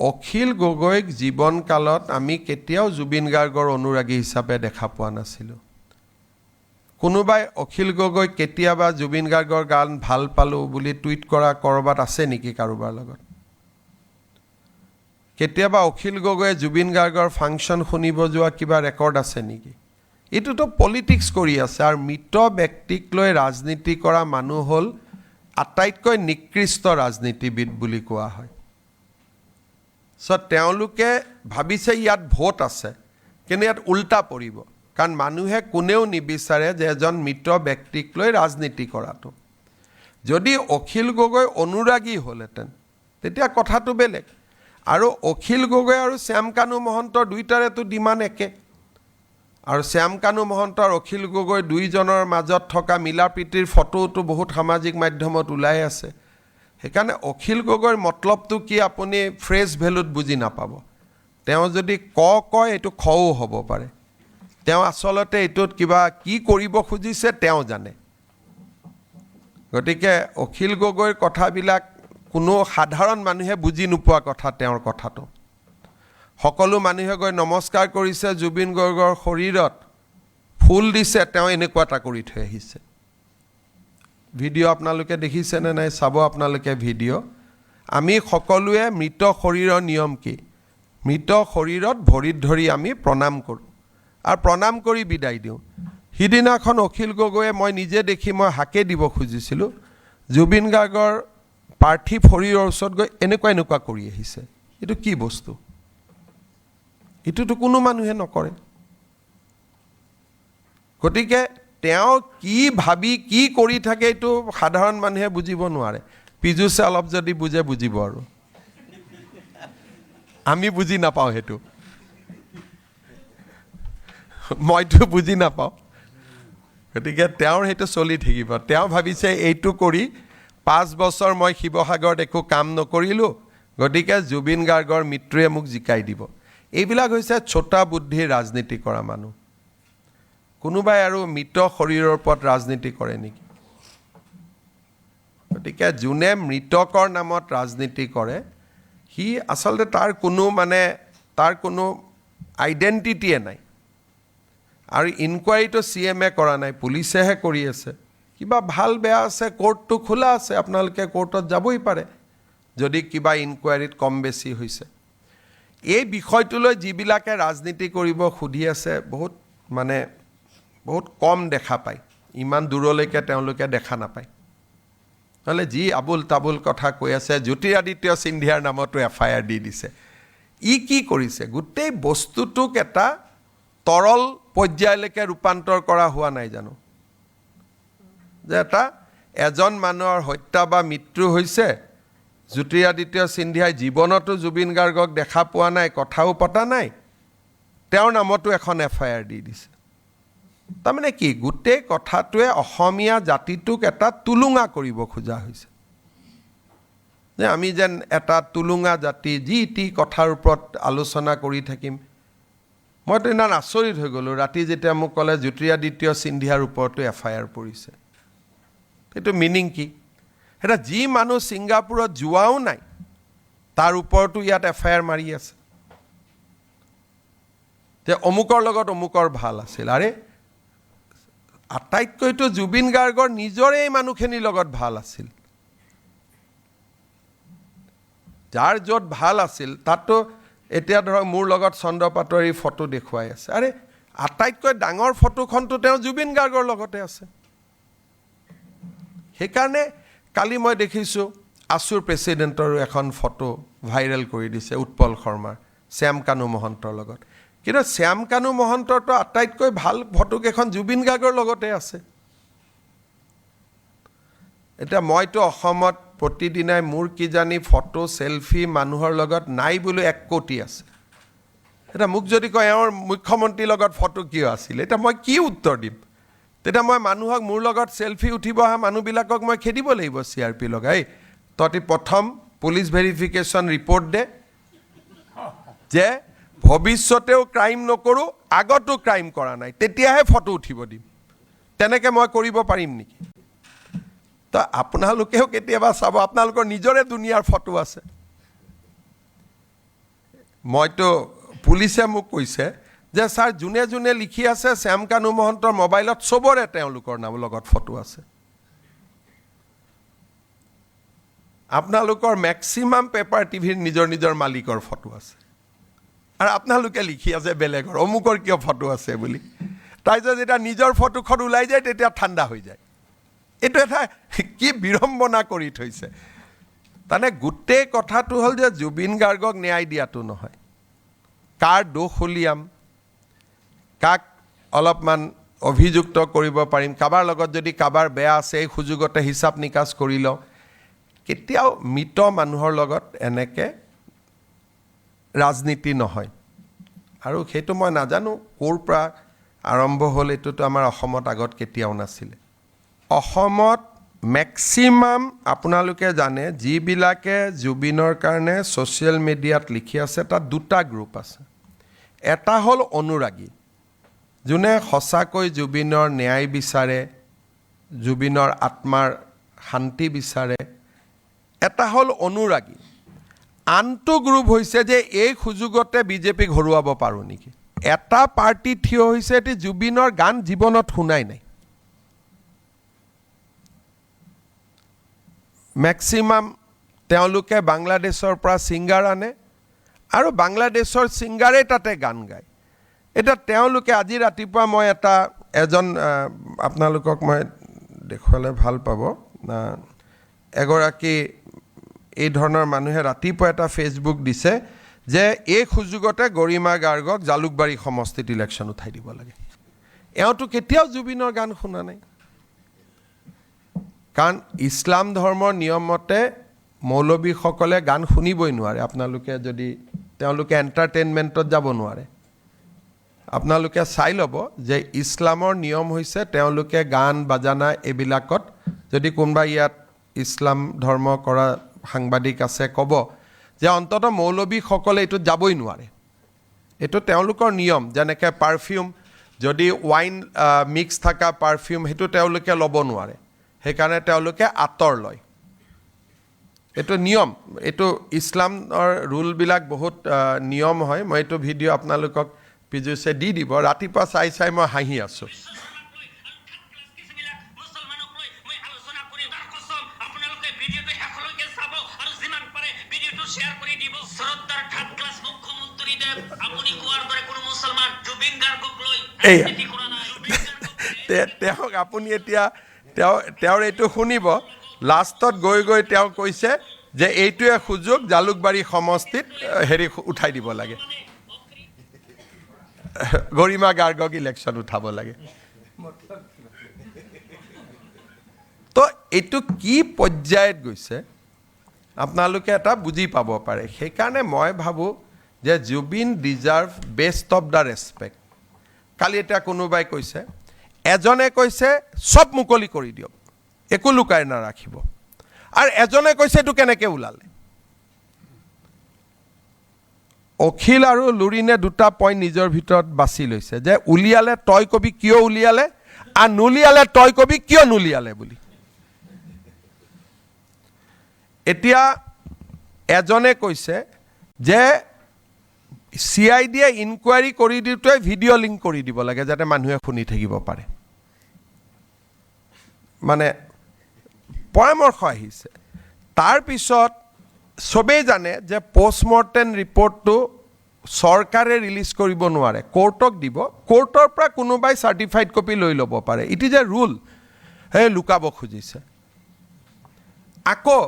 অখিল গগৈক জীৱনকালত আমি কেতিয়াও জুবিন গাৰ্গৰ অনুৰাগী হিচাপে দেখা পোৱা নাছিলোঁ। কোনোবাই অখিল গগৈক কেতিয়াবা জুবিন গাৰ্গৰ গান ভাল পালোঁ বুলি টুইট কৰা ক'ৰবাত আছে নেকি কাৰোবাৰ লগত? কেতিয়াবা অখিল গগৈয়ে জুবিন গাৰ্গৰ ফাংচন শুনিব যোৱা কিবা ৰেকৰ্ড আছে নেকি? এইটোতো পলিটিক্স কৰি আছে। আৰু মৃত ব্যক্তিক লৈ ৰাজনীতি কৰা মানুহ হ'ল আটাইতকৈ নিকৃষ্ট ৰাজনীতিবিদ বুলি কোৱা হয়। চ' তেওঁলোকে ভাবিছে ইয়াত ভোট আছে, কিন্তু ইয়াত উল্টা পৰিব, কাৰণ মানুহে কোনেও নিবিচাৰে যে এজন মৃত ব্যক্তিক লৈ ৰাজনীতি কৰাটো। যদি অখিল গগৈ অনুৰাগী হ'লহেঁতেন তেতিয়া কথাটো বেলেগ। আৰু অখিল গগৈ আৰু শ্যামকানু মহন্তৰ দুয়োটাৰেতো ডিমাণ্ড একে। আৰু শ্যামকানু মহন্ত আৰু অখিল গগৈ দুইজনৰ মাজত থকা মিলা প্ৰীতিৰ ফটোটো বহুত সামাজিক মাধ্যমত ওলাই আছে। সেইকাৰণে অখিল গগৈৰ মতলবটো কি আপুনি ফ্ৰেছ ভেলুত বুজি নাপাব। তেওঁ যদি ক কয় এইটো খও হ'ব পাৰে। তেওঁ আচলতে এইটোত কিবা কি কৰিব খুজিছে তেওঁ জানে। গতিকে অখিল গগৈৰ কথাবিলাক কোনো সাধাৰণ মানুহে বুজি নোপোৱা কথা। তেওঁৰ কথাটো সকলো মানুহে গৈ নমস্কাৰ কৰিছে, জুবিন গাৰ্গৰ শৰীৰত ফুল দিছে, তেওঁ এনেকুৱা এটা কৰি থৈ আহিছে। ভিডিঅ' আপোনালোকে দেখিছেনে নাই চাব আপোনালোকে ভিডিঅ'। আমি সকলোৱে মৃত শৰীৰৰ নিয়ম কি? মৃত শৰীৰত ভৰিত ধৰি আমি প্ৰণাম কৰোঁ আৰু প্ৰণাম কৰি বিদায় দিওঁ। সিদিনাখন অখিল গগৈয়ে মই নিজে দেখি মই হাকে দিব খুজিছিলোঁ, জুবিন গাৰ্গৰ পাৰ্থিৱ শৰীৰৰ ওচৰত গৈ এনেকুৱা এনেকুৱা কৰি আহিছে। এইটো কি বস্তু? এইটোতো কোনো মানুহে নকৰে। গতিকে তেওঁ কি ভাবি কি কৰি থাকে এইটো সাধাৰণ মানুহে বুজিব নোৱাৰে। পীযুষে অলপ যদি বুজে বুজিব, আৰু আমি বুজি নাপাওঁ সেইটো, মইতো বুজি নাপাওঁ। গতিকে তেওঁৰ সেইটো চলি থাকিব। তেওঁ ভাবিছে এইটো কৰি 5 বছৰ মই শিৱসাগৰত একো কাম নকৰিলোঁ, গতিকে জুবিন গাৰ্গৰ মৃত্যুৱে মোক জিকাই দিব। এইবিলাক হৈছে ছোটা বুদ্ধিৰ ৰাজনীতি কৰা মানুহ। কোনোবাই আৰু মৃত শৰীৰৰ ওপৰত ৰাজনীতি কৰে নেকি? গতিকে যোনে মৃতকৰ নামত ৰাজনীতি কৰে সি আচলতে তাৰ কোনো মানে তাৰ কোনো আইডেণ্টিটিয়ে নাই। আৰু ইনকুৱাৰীটো চি এমে কৰা নাই, পুলিচেহে কৰি আছে। কিবা ভাল বেয়া আছে, কোৰ্টটো খোলা আছে, আপোনালোকে কোৰ্টত যাবই পাৰে যদি কিবা ইনকুৱাৰীত কম বেছি হৈছে। এই বিষয়টোলৈ যিবিলাকে ৰাজনীতি কৰিব সুধি আছে বহুত মানে বহুত কম দেখা পায়, ইমান দূৰলৈকে তেওঁলোকে দেখা নাপায়। নহ'লে যি আবুল তাবুল কথা কৈ আছে, জ্যোতিৰাদিত্য সিন্ধিয়াৰ নামতো এফ I R দি দিছে। ই কি কৰিছে? গোটেই বস্তুটোক এটা তৰল পৰ্যায়লৈকে ৰূপান্তৰ কৰা হোৱা নাই জানো? যে এটা এজন মানুহৰ হত্যা বা মৃত্যু হৈছে, জ্যোতিৰাদিত্য সিন্ধিয়াই জীৱনতো জুবিন গাৰ্গক দেখা পোৱা নাই, কথাও পতা নাই, তেওঁৰ নামতো এখন এফ I R দি দিছে। তাৰমানে কি, গোটেই কথাটোৱে অসমীয়া জাতিটোক এটা টুলুঙা কৰিব খোজা হৈছে, যে আমি যেন এটা টুলুঙা জাতি, যি টি কথাৰ ওপৰত আলোচনা কৰি থাকিম। মইতো ইমান আচৰিত হৈ গ'লোঁ ৰাতি যেতিয়া মোক ক'লে জ্যোতিৰাদিত্য সিন্ধিয়াৰ ওপৰতো এফ I R পৰিছে। সেইটো মিনিং কি? এতিয়া যি মানুহ ছিংগাপুৰত যোৱাও নাই তাৰ ওপৰতো ইয়াত এফ I R মাৰি আছে যে অমুকৰ লগত অমুকৰ ভাল আছিল। আৰে আটাইতকৈতো জুবিন গাৰ্গৰ নিজৰে এই মানুহখিনিৰ লগত ভাল আছিল। যাৰ য'ত ভাল আছিল তাততো এতিয়া ধৰক মোৰ লগত চন্দ্ৰ পাটোৱাৰীৰ ফটো দেখুৱাই আছে। আৰে আটাইতকৈ ডাঙৰ ফটোখনতো তেওঁ জুবিন গাৰ্গৰ লগতে আছে। সেইকাৰণে কালি মই দেখিছোঁ আছুৰ প্ৰেচিডেণ্টৰো এখন ফটো ভাইৰেল কৰি দিছে উৎপল শৰ্মাৰ শ্যামকানু মহন্তৰ লগত। কিন্তু শ্যামকানু মহন্তৰতো আটাইতকৈ ভাল ফটোকেইখন জুবিন গাৰ্গৰ লগতে আছে। এতিয়া মইতো অসমত প্ৰতিদিনাই মোৰ কিজানি ফটো চেলফি মানুহৰ লগত নাই বোলো 1 কোটি আছে। এতিয়া মোক যদি কয় এওঁৰ মুখ্যমন্ত্ৰীৰ লগত ফটো কিয় আছিলে, এতিয়া মই কি উত্তৰ দিম? তেতিয়া মই মানুহক মোৰ লগত চেলফি উঠিব অহা মানুহবিলাকক মই খেদিব লাগিব চি আৰ পি লগাই, তহঁতি প্ৰথম পুলিচ ভেৰিফিকেশ্যন ৰিপৰ্ট দে যে ভৱিষ্যতেও ক্ৰাইম নকৰোঁ, আগতো ক্ৰাইম কৰা নাই, তেতিয়াহে ফটো উঠিব দিম। তেনেকৈ মই কৰিব পাৰিম নেকি? তো আপোনালোকেও কেতিয়াবা চাব, আপোনালোকৰ নিজৰে দুনিয়াৰ ফটো আছে। মইতো পুলিচে মোক কৈছে যে ছাৰ যোনে যোনে লিখি আছে শ্যামকানু মহন্তৰ মোবাইলত চবৰে তেওঁলোকৰ নাম লগত ফটো আছে। আপোনালোকৰ মেক্সিমাম পেপাৰ টিভিৰ নিজৰ নিজৰ মালিকৰ ফটো আছে আৰু আপোনালোকে লিখি আছে বেলেগৰ অমুকৰ কিয় ফটো আছে বুলি। তাৰপিছত যেতিয়া নিজৰ ফটোখন ওলাই যায় তেতিয়া ঠাণ্ডা হৈ যায়। এইটো এটা কি বিড়ম্বনা কৰি থৈছে। তাৰমানে গোটেই কথাটো হ'ল যে জুবিন গাৰ্গক ন্যায় দিয়াটো নহয়, কাৰ দোষ উলিয়াম, কাক অলপমান অভিযুক্ত কৰিব পাৰিম, কাৰোবাৰ লগত যদি কাৰোবাৰ বেয়া আছে এই সুযোগতে হিচাপ নিকাচ কৰি লওঁ। কেতিয়াও মৃত মানুহৰ লগত এনেকৈ ৰাজনীতি নহয়। আৰু সেইটো মই নাজানো ক'ৰ পৰা আৰম্ভ হ'ল, এইটোতো আমাৰ অসমত আগত কেতিয়াও নাছিলে। অসমত মেক্সিমাম আপোনালোকে জানে যিবিলাকে জুবিনৰ কাৰণে ছ'চিয়েল মিডিয়াত লিখি আছে তাত দুটা গ্ৰুপ আছে। এটা হ'ল অনুৰাগী, যোনে সঁচাকৈ জুবিনৰ ন্যায় বিচাৰে, জুবিনৰ আত্মাৰ শান্তি বিচাৰে, এটা হ'ল অনুৰাগী। আনটো গ্ৰুপ হৈছে যে এই সুযোগতে বিজেপিক হৰুৱাব পাৰোঁ নেকি। এটা পাৰ্টি থিয় হৈছে এটি জুবিনৰ গান জীৱনত শুনাই নাই। মেক্সিমাম তেওঁলোকে বাংলাদেশৰ পৰা ছিংগাৰ আনে আৰু বাংলাদেশৰ ছিংগাৰেই তাতে গান গায়। এতিয়া তেওঁলোকে আজি ৰাতিপুৱা মই এজন আপোনালোকক মই দেখুৱালে ভাল পাব, এগৰাকী এই ধৰণৰ মানুহে ৰাতিপুৱা এটা ফেচবুক দিছে যে এই সুযোগতে গৰিমা গাৰ্গক জালুকবাৰী সমষ্টিত ইলেকশ্যন উঠাই দিব লাগে। এওঁতো কেতিয়াও জুবিনৰ গান শুনা নাই, কাৰণ ইছলাম ধৰ্মৰ নিয়মমতে মৌলবীসকলে গান শুনিবই নোৱাৰে। আপোনালোকে যদি তেওঁলোকে এণ্টাৰটেইনমেণ্টত যাব নোৱাৰে, আপোনালোকে চাই ল'ব যে ইছলামৰ নিয়ম হৈছে তেওঁলোকে গান বাজানা এইবিলাকত, যদি কোনোবা ইয়াত ইছলাম ধৰ্ম কৰা সাংবাদিক আছে ক'ব যে অন্ততঃ মৌলবীসকলে এইটোত যাবই নোৱাৰে, এইটো তেওঁলোকৰ নিয়ম। যেনেকৈ পাৰফিউম, যদি ৱাইন মিক্স থকা পাৰফিউম সেইটো তেওঁলোকে ল'ব নোৱাৰে, সেইকাৰণে তেওঁলোকে আঁতৰ লয়। এইটো নিয়ম, এইটো ইছলামৰ ৰুলবিলাক বহুত নিয়ম হয়। মই এইটো ভিডিঅ' আপোনালোকক পীযুষে দি দিব, ৰাতিপুৱা চাই চাই মই হাঁহি আছোঁ। এইয়া তেওঁক আপুনি এতিয়া তেওঁৰ এইটো শুনিব, লাষ্টত গৈ গৈ তেওঁ কৈছে যে এইটোৱে সুযোগ জালুকবাৰী সমষ্টিত হেৰি উঠাই দিব লাগে, গৰিমা গাৰ্গক ইলেকশ্যন উঠাব লাগে। তো এইটো কি পৰ্যায়ত গৈছে আপোনালোকে এটা বুজি পাব পাৰে। সেইকাৰণে মই ভাবোঁ যে Zubeen deserve best of the respect. কালি এতিয়া কোনোবাই কৈছে, এজনে কৈছে চব মুকলি কৰি দিয়ক, একো লুকাই নাৰাখিব, আৰু এজনে কৈছে এইটো কেনেকৈ ওলালে। অখিল আৰু লুৰিনে দুটা পইণ্ট নিজৰ ভিতৰত বাছি লৈছে যে উলিয়ালে তই কবি কিয় উলিয়ালে, আৰু নুলিয়ালে তই কবি কিয় নুলিয়ালে বুলি। এতিয়া এজনে কৈছে যে চি I ডিয়ে ইনকুৱাৰী কৰি দিওঁতে ভিডিঅ' লিংক কৰি দিব লাগে যাতে মানুহে শুনি থাকিব পাৰে, মানে পৰামৰ্শ আহিছে। তাৰপিছত চবেই জানে যে পষ্টমৰ্টেম ৰিপৰ্টটো চৰকাৰে ৰিলিজ কৰিব নোৱাৰে, কোৰ্টক দিব, কোৰ্টৰ পৰা কোনোবাই চাৰ্টিফাইড কপি লৈ ল'ব পাৰে, it is a rule. সেই লুকাব খুজিছে। আকৌ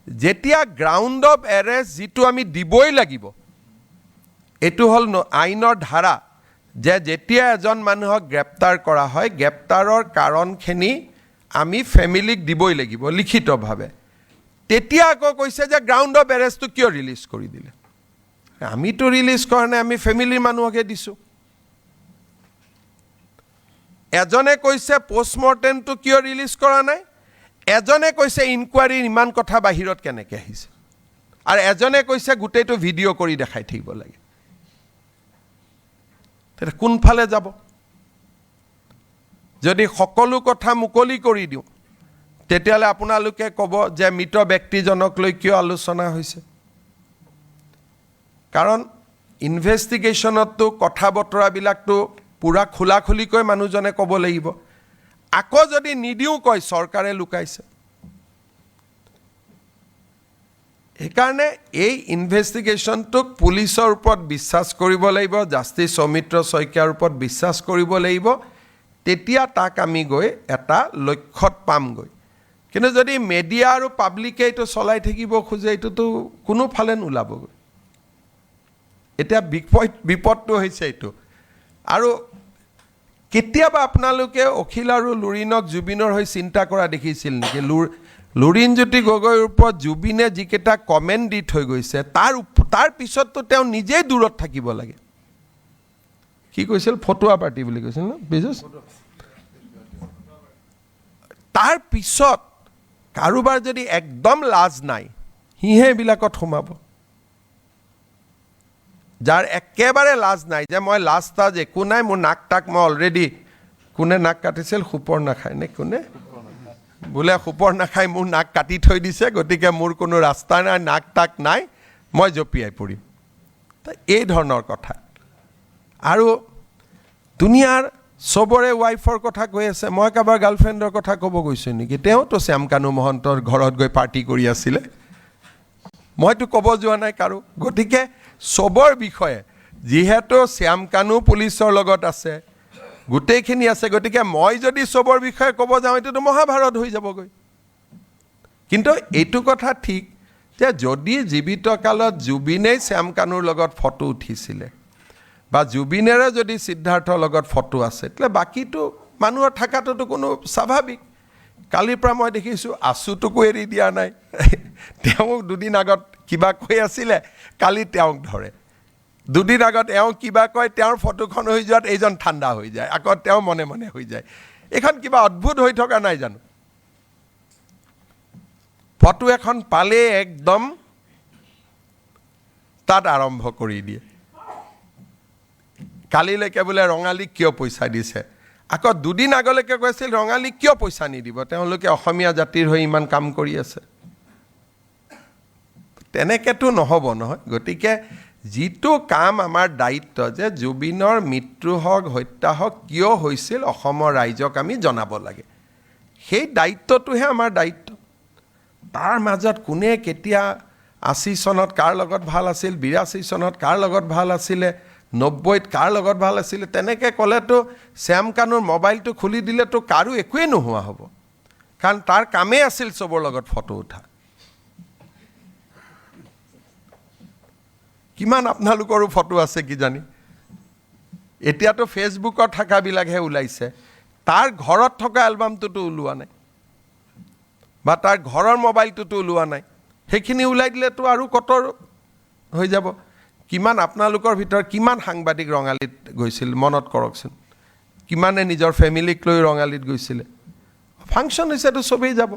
যেতিয়া গ্ৰাউণ্ড অফ এৰেষ্ট যিটো আমি দিবই লাগিব, এইটো হ'ল আইনৰ ধাৰা যে যেতিয়া এজন মানুহক গ্ৰেপ্তাৰ কৰা হয়, গ্ৰেপ্তাৰৰ কাৰণখিনি আমি ফেমিলিক দিবই লাগিব লিখিতভাৱে। তেতিয়া আকৌ কৈছে যে গ্ৰাউণ্ড অফ এৰেষ্টটো কিয় ৰিলিজ কৰি দিলে, আমিতো ৰিলিজ কৰা নাই, আমি ফেমিলিৰ মানুহকহে দিছোঁ। এজনে কৈছে পষ্টমৰ্টেমটো কিয় ৰিলিজ কৰা নাই, এজনে কৈছে ইনকুৱাৰীৰ ইমান কথা বাহিৰত কেনেকৈ আহিছে, আৰু এজনে কৈছে গোটেইটো ভিডিঅ' কৰি দেখাই থাকিব লাগে। তেতিয়া কোনফালে যাব? যদি সকলো কথা মুকলি কৰি দিওঁ তেতিয়াহ'লে আপোনালোকে ক'ব যে মৃত ব্যক্তিজনক লৈ কিয় আলোচনা হৈছে। কাৰণ ইনভেষ্টিগেশ্যনততো কথা বতৰাবিলাকতো পূৰা খোলা-খুলিকৈ মানুহজনে ক'ব লাগিব। আকৌ যদি নিদিওঁ কয় চৰকাৰে লুকাইছে। সেইকাৰণে এই ইনভেষ্টিগেশ্যনটোক পুলিচৰ ওপৰত বিশ্বাস কৰিব লাগিব, জাষ্টিছ সৌমিত্ৰ শইকীয়াৰ ওপৰত বিশ্বাস কৰিব লাগিব, তেতিয়া তাক আমি গৈ এটা লক্ষ্যত পামগৈ। কিন্তু যদি মিডিয়া আৰু পাব্লিকে এইটো চলাই থাকিব খোজে, এইটোতো কোনোফালে নোলাবগৈ। এতিয়া বিপদটো হৈছে এইটো। আৰু কেতিয়াবা আপোনালোকে অখিল আৰু লুৰিণক জুবিনৰ হৈ চিন্তা কৰা দেখিছিল নেকি? লুৰিণজ্যোতি গগৈৰ ওপৰত জুবিনে যিকেইটা কমেণ্ট দি থৈ গৈছে, তাৰ পিছততো তেওঁ নিজেই দূৰত থাকিব লাগে। কি কৈছিল? ফটুৱা পাৰ্টি বুলি কৈছিল ন বিজুছ? তাৰ পিছত কাৰোবাৰ যদি একদম লাজ নাই, সিহে এইবিলাকত সোমাব। যাৰ একেবাৰে লাজ নাই যে মই লাজ তাজ একো নাই, মোৰ নাক তাক মই অলৰেডি, কোনে নাক কাটিছিল? সুপৰ নাখায় নে কোনে বোলে সুপৰ নাখাই মোৰ নাক কাটি থৈ দিছে, গতিকে মোৰ কোনো ৰাস্তা নাই, নাক তাক নাই, মই জঁপিয়াই পৰিম। এই ধৰণৰ কথা। আৰু দুনিয়াৰ চবৰে ৱাইফৰ কথা কৈ আছে, মই কাৰোবাৰ গাৰ্লফ্ৰেণ্ডৰ কথা ক'ব গৈছোঁ নেকি? তেওঁতো শ্যামকানু মহন্তৰ ঘৰত গৈ পাৰ্টি কৰি আছিলে, মইতো ক'ব যোৱা নাই কাৰো। গতিকে চবৰ বিষয়ে যিহেতু শ্যামকানু পুলিচৰ লগত আছে, গোটেইখিনি আছে, গতিকে মই যদি চবৰ বিষয়ে ক'ব যাওঁ এইটোতো মহাভাৰত হৈ যাবগৈ। কিন্তু এইটো কথা ঠিক যে যদি জীৱিত কালত জুবিনেই শ্যামকানুৰ লগত ফটো উঠিছিলে বা জুবিনেৰে যদি সিদ্ধাৰ্থৰ লগত ফটো আছে, তেতিয়াহ'লে বাকীটো মানুহৰ থকাটোতো কোনো স্বাভাৱিক। কালিৰ পৰা মই দেখিছোঁ আছুটোকো এৰি দিয়া নাই, তেওঁ দুদিন আগত কিবা কৈ আছিলে, কালি তেওঁক ধৰে। দুদিন আগত এওঁ কিবা কয়, তেওঁৰ ফটোখন হৈ যোৱাত এইজন ঠাণ্ডা হৈ যায়, আকৌ তেওঁ মনে মনে হৈ যায়। এইখন কিবা অদ্ভুত হৈ থকা নাই জানো? ফটো এখন পালেই একদম তাত আৰম্ভ কৰি দিয়ে। কালিলৈকে বোলে ৰঙালীক কিয় পইচা দিছে, আকৌ দুদিন আগলৈকে কৈছিল ৰঙালীক কিয় পইচা নিদিব, তেওঁলোকে অসমীয়া জাতিৰ হৈ ইমান কাম কৰি আছে। তেনেকেতো নহ'ব নহয়। গতিকে যিটো কাম আমাৰ দায়িত্ব যে জুবিনৰ মৃত্যু হওক হত্যা হওক কিয় হৈছিল অসমৰ ৰাইজক আমি জনাব লাগে, সেই দায়িত্বটোহে আমাৰ দায়িত্ব। তাৰ মাজত কোনে কেতিয়া 80 চনত কাৰ লগত ভাল আছিল, 82 চনত কাৰ লগত ভাল আছিলে, 90ত কাৰ লগত ভাল আছিলে, তেনেকৈ ক'লেতো শ্যামকানুৰ মোবাইলটো খুলি দিলেতো কাৰো একোৱেই নোহোৱা হ'ব, কাৰণ তাৰ কামেই আছিল চবৰ লগত ফটো উঠা। কিমান আপোনালোকৰো ফটো আছে কিজানি, এতিয়াতো ফেচবুকত থকাবিলাকহে ওলাইছে, তাৰ ঘৰত থকা এলবামটোতো ওলোৱা নাই বা তাৰ ঘৰৰ মোবাইলটোতো ওলোৱা নাই, সেইখিনি ওলাই দিলেতো আৰু কতৰ হৈ যাব। কিমান আপোনালোকৰ ভিতৰত কিমান সাংবাদিক ৰঙালীত গৈছিল মনত কৰকচোন, কিমানে নিজৰ ফেমিলিক লৈ ৰঙালীত গৈছিলে। ফাংচন হৈছেতো চবেই যাব।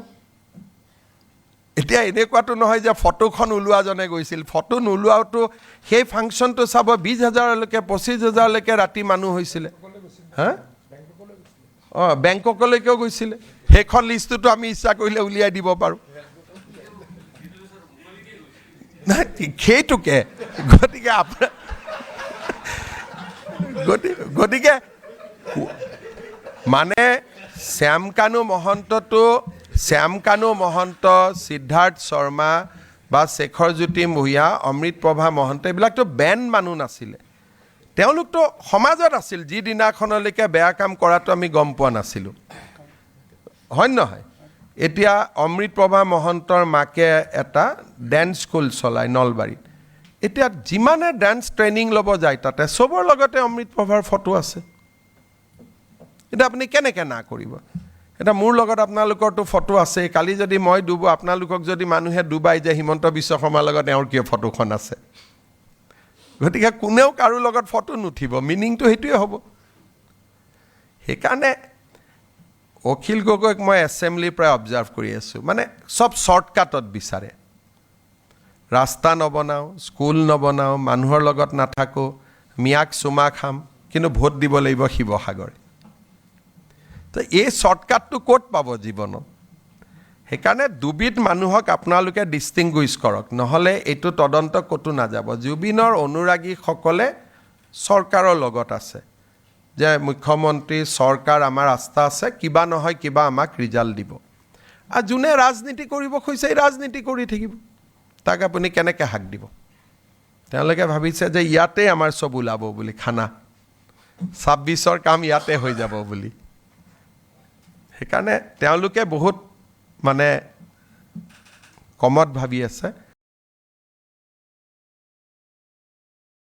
এতিয়া এনেকুৱাটো নহয় যে ফটোখন ওলোৱাজনে গৈছিল, ফটো নোলোৱাওতো সেই ফাংচনটো চাব 20,000লৈকে 25,000লৈকে ৰাতি মানুহ হৈছিলে। হা, অঁ, বেংককলৈকেও গৈছিলে। সেইখন লিষ্টটোতো আমি ইচ্ছা কৰিলে উলিয়াই দিব পাৰোঁ। নাই সেইটোকে, গতিকে আপোনাৰ গতিকে মানে শ্যামকানু মহন্তটো, শ্যামকানু মহন্ত, সিদ্ধাৰ্থ শৰ্মা বা শেখৰজ্যোতি ভূঞা, অমৃত প্ৰভা মহন্ত, এইবিলাকতো বেণ্ড মানুহ নাছিলে, তেওঁলোকতো সমাজত আছিল। যিদিনাখনলৈকে বেয়া কাম কৰাটো আমি গম পোৱা নাছিলোঁ, হয় নহয়? এতিয়া অমৃত প্ৰভা মহন্তৰ মাকে এটা ডেন্স স্কুল চলায় নলবাৰীত। এতিয়া যিমানে ডেন্স ট্ৰেইনিং ল'ব যায় তাতে চবৰ লগতে অমৃত প্ৰভাৰ ফটো আছে। এতিয়া আপুনি কেনেকৈ না কৰিব? এতিয়া মোৰ লগত আপোনালোকৰতো ফটো আছে। কালি যদি মই ডুবো, আপোনালোকক যদি মানুহে ডুবাই যে হিমন্ত বিশ্ব শৰ্মাৰ লগত এওঁৰ কিয় ফটোখন আছে, গতিকে কোনেও কাৰো লগত ফটো নুঠিব, মিনিংটো সেইটোৱে হ'ব। সেইকাৰণে অখিল গগৈক মই এছেম্বলিৰ পৰাই অবজাৰ্ভ কৰি আছোঁ, মানে চব শ্বৰ্টকাটত বিচাৰে। ৰাস্তা নবনাওঁ, স্কুল নবনাওঁ, মানুহৰ লগত নাথাকোঁ, মিয়াক চুমা খাম, কিন্তু ভোট দিব লাগিব শিৱসাগৰে। তো এই শ্বৰ্টকাটটো ক'ত পাব জীৱনত? সেইকাৰণে দুবিধ মানুহক আপোনালোকে ডিষ্টিংগুইছ কৰক, নহ'লে এইটো তদন্ত ক'তো নাযাব। জুবিনৰ অনুৰাগীসকলে চৰকাৰৰ লগত আছে যে মুখ্যমন্ত্ৰী, চৰকাৰ, আমাৰ আস্থা আছে, কিবা নহয় কিবা আমাক ৰিজাল্ট দিব। আৰু যোনে ৰাজনীতি কৰিব খুজিছে, এই ৰাজনীতি কৰি থাকিব, তাক আপুনি কেনেকৈ হাক দিব? তেওঁলোকে ভাবিছে যে ইয়াতেই আমাৰ চব ওলাব বুলি, খানা 26ৰ কাম ইয়াতে হৈ যাব বুলি। সেইকাৰণে তেওঁলোকে বহুত মানে কমত ভাবি আছে।